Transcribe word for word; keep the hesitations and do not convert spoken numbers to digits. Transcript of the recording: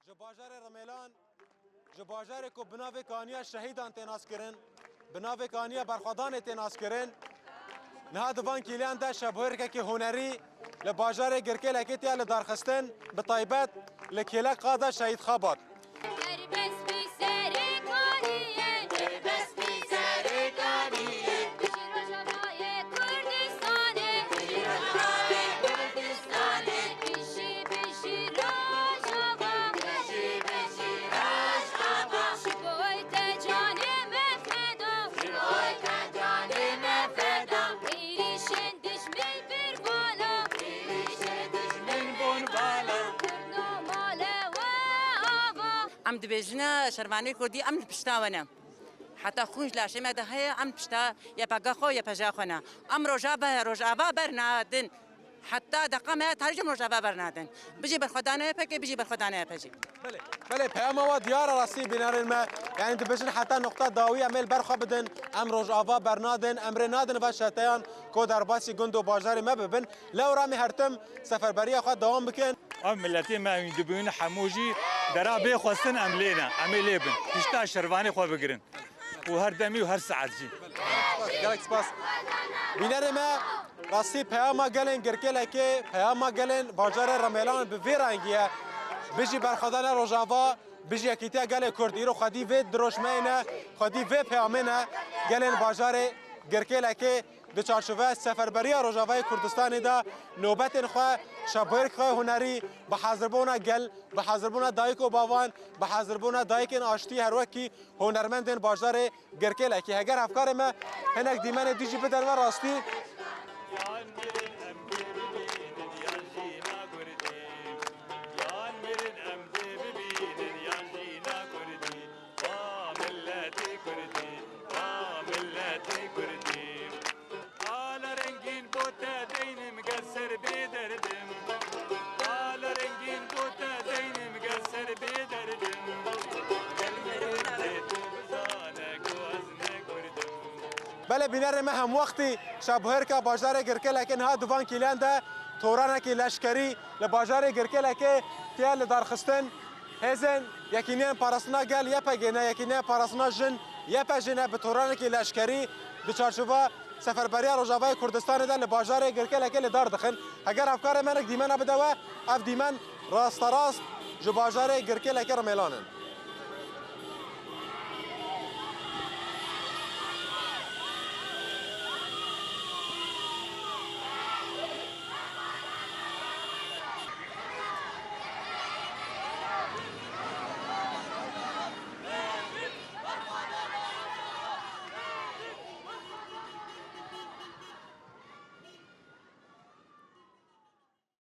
Ji bajarê Rimêlan, ji bajarê ku bi navê Kaniya Şehîdan tê naskirin, bi navê Kaniya Berxwedanê tê naskirin, niha di van kîliyan de şebûrkekî hunerî li bajarê Girkêlekê tê lidarxistin, bi taybet li kêleka de Şehîd Xabat. Serbest bî serê Kaniyê, serbest bî serê Kaniyê. Bijî Rojavayê Kurdistanê, bijî Rojavayê Kurdistanê. Bijî, bijî Rojava, bijî, bijî Rojava. Ji bo te canê me feda, ji bo te canê me feda. Êrîşên dijmin bir bala, êrîşên dijmin bon bala. Kurdo male we ava. Em dibêjine şervanê kurdî, em li pişta we ne. Heta xûn ji laşê me de heye, em pişta Y P G xwe, Y P J xwe ne. Em Rojava, Rojava bernadin. Heta deqa me tarî jî em Rojava bernadin. Bijî berxwedana Y P G, bijî berxwedana Y P G. Belê, belê, peyama wa diyar e rastî bînerên me. Yanî dibêjin heta noqta dawî em ê li ber xwe bidin. Em Rojava bernadin, em rê nadin va çeteyan ku derbasî gund û bajarê me bibin. Lewra em ê her tim seferberiya xwe dewam bikin. Ev miletê me, em dibînin hemû jî dera bê xwestin em lê ne, em ê lê bin. Pişta şervanê xwe bigirin. Û her demî û her saet jî. Gelek spas. Bînerê me, rastî peyama gelên Girkêlekê, peyama gelên bajarê Rimêlan bi vî rengî ye. Bijî berxwedana Rojava, bijî yekîtiya gelê Kurd. Îro xwedî vê dirojmeyê ne, xwedî vê peyamê ne gelên bajarê Girkêlekê. Di çarçoveya seferberiya Rojavayê Kurdistanê de nobetên xwe, şebûrkê xwe hunerî, bi hazirbûna gel, bi hazirbûna dayik û bavan, bi hazirbûna dayikên aştî, her wekî hunermendên bajarê Girkêlekê. Heger hevkarê me hinek dîmenê dî jî bide we rastî. Yan mirin em dê bibînin yan jîna Kurdî. Yan mirin em dê bibînin yan jîna Kurdî. Va miletê Kurdî, va miletê Kurdî. Ala rengîn bo te deynim gel ser bê derdim. Ala rengîn bo te deynim gel ser bê derdim. Gel mirin dê tu bizane ku ez ne Kurdim. Belê bînerê me hemwextî şebûrka bajarê Girkêlekê niha di van kîleyan de toranekî leşkerî li bajarê Girkêlekê tê lidarxistin. Hêzên Yekîniyên Parastina Gel, Y P G ne, Yekîniyên Parastina Jin, Y P J ne, bi toranekî leşkerî di çarçova Seferberiya Rojavayê Kurdistanê de li bajarê Girkêlekê li dar dixin. Heger hevkarê me nik dîmena bide we, ev dîmen rasterast ji bajarê Girkêlekê Rimêlan in.